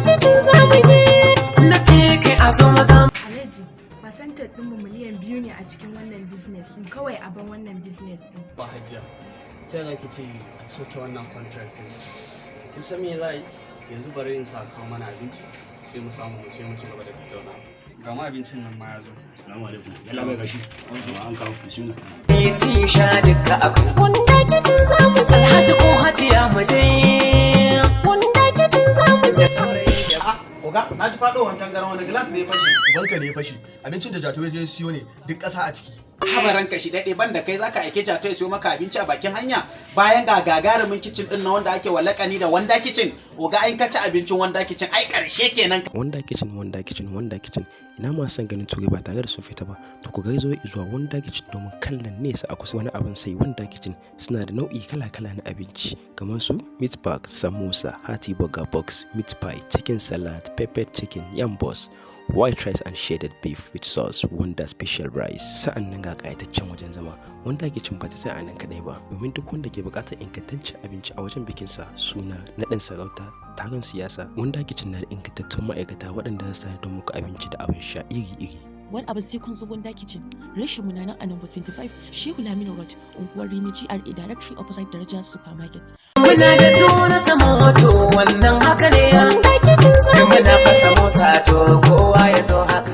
Kitchen za mu je. Na ce kai a zo maza. Alhaji, percentage ɗinmu miliyan 2 ne a cikin wannan business ɗin, kawai a ban wannan business ɗin. Ba hajiya, ta za ki ce a soke wannan contract din? Kin san me za a yi? Yanzu bari in sa kawo mana abinci, sai mu samu mu ce mu ci gaba da tattauna. Ga ma abincin nan ma ya zo. Salamu alaikum. Yalla bai, gashi. An kawo, bismillah. Ci sha duka akwai. Wanda Kitchen za mu je. Alhaji ko hajiya mu je. Wanda Kitchen za mu je. Oga, na ji faɗo tangaran, wani glass ne ya fashe? Ubanka ne ya fashe. Abincin da Jato ya je siyo ne, duk ƙasa a ciki. Habaran ka shi daɗe, ban da kai zaka aike Jato ya siyo maka abinci a bakin hanya, bayan ga gagarumin kitchen din na wanda ake walakani da Wanda Kitchen. Oga, in ka ci abincin Wanda Kitchen, ai ƙarshe kenan. Wanda Kitchen, Wanda Kitchen, Wanda Kitchen. Ina masu son ganin Turai ba tare da sun fita ba? To ku gaizo zuwa Wanda Kitchen domin kallon nesa a kusa, wani abin sai Wanda Kitchen. Suna da nau'i kala-kala na abinci kamar su meat pack, samosa, hearty burger box, meat pie, chicken salad, peppered chicken, yam balls, white rice and shredded beef with sauce, Wanda special rice. Sa'an nan ga ƙayataccen wajen zama. Wanda Kitchen ba ta tsaya a nan kaɗai ba, domin duk wanda ke buƙatar ingantaccen abinci a wajen bikinsa, suna, naɗin sarauta, taron siyasa, Wanda Kitchen na da ingantattun ma'aikata waɗanda za su tanadar muku abinci da abin sha iri-iri. Wani abu sai kun zo Wanda Kitchen. Reshen mu na nan a number 25 Shehu Laminu Road, unguwar Rimi, GRA, directly opposite Daraja Supermarket. Muna da tuna samoto, wannan haka ne. Wanda Kitchen za mu Muna je. fasa musa, to kowa ya zo haka.